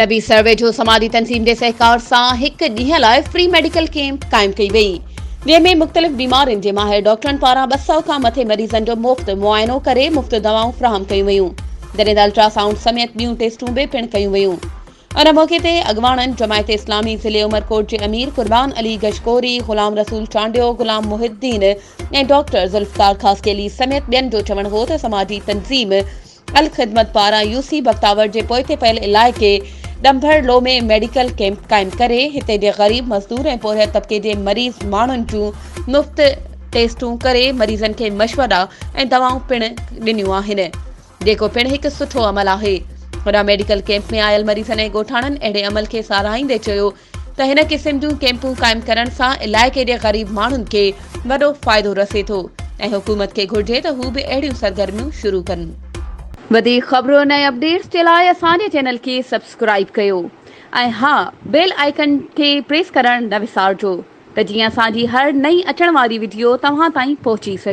نبي سرويجو سماجي تنظيم جي سهڪار سان هڪ ڏينهن لاء فري ميڊيڪل ڪيمپ قائم ڪئي وئي جنهن ۾ مختلف بيمارين جي ماهر ڊاڪٽرن پاران 200 کان مٿي مريضن جو مفت معائنو ڪري مفت دوائون فراهم ڪيون ويون جڏهن ته الٽرا سائونڊ سميت ٻيون ٽيسٽون به پڻ ڪيون ويون ان موقعي تي اڳواڻن جماعت اسلامي ضلعي عمرڪوٽ جي امير قربان علي گشڪوري، غلام رسول چانڊيو، غلام محي الدين ۽ ڊاڪٽر ذوالفقار خاصخيلي سميت ٻين جو چوڻ هو ته سماجي تنظيم الخدمت پاران يو سي بختاور جي پوئتي پيل علائقي ڏنڀرلو ۾ ميڊيڪل ڪيمپ قائم ڪري هتي جي غريب مزدور ۽ پورهيت طبقي جي مريض ماڻهن جون مفت ٽيسٽون ڪري مريضن کي مشورا ۽ دوائون پڻ ڏنيون آهن جيڪو پڻ هڪ سٺو عمل آهي. هوڏانهن ميڊيڪل ڪيمپ ۾ آيل مريضن ۽ ڳوٺاڻن اهڙي عمل کي ساراهيندي چيو ته هن قسم جون ڪيمپون قائم ڪرڻ سان علائقي جي غريب ماڻهن کي وڏو فائدو رسي ٿو ۽ حڪومت کي گهرجي ته هو به اهڙيون سرگرميون شروع ڪن. وڌيڪ خبرن ۽ اپڊيٽس جي لاء اسان جي چينل کي سبسڪرائيب ڪيو ۽ ها بيل آئيڪن کي پريس ڪرڻ نه وسارجو ته جيئن اسان جي هر نئين اچڻ واري وڊيو توهان تائين پهچي سگهي.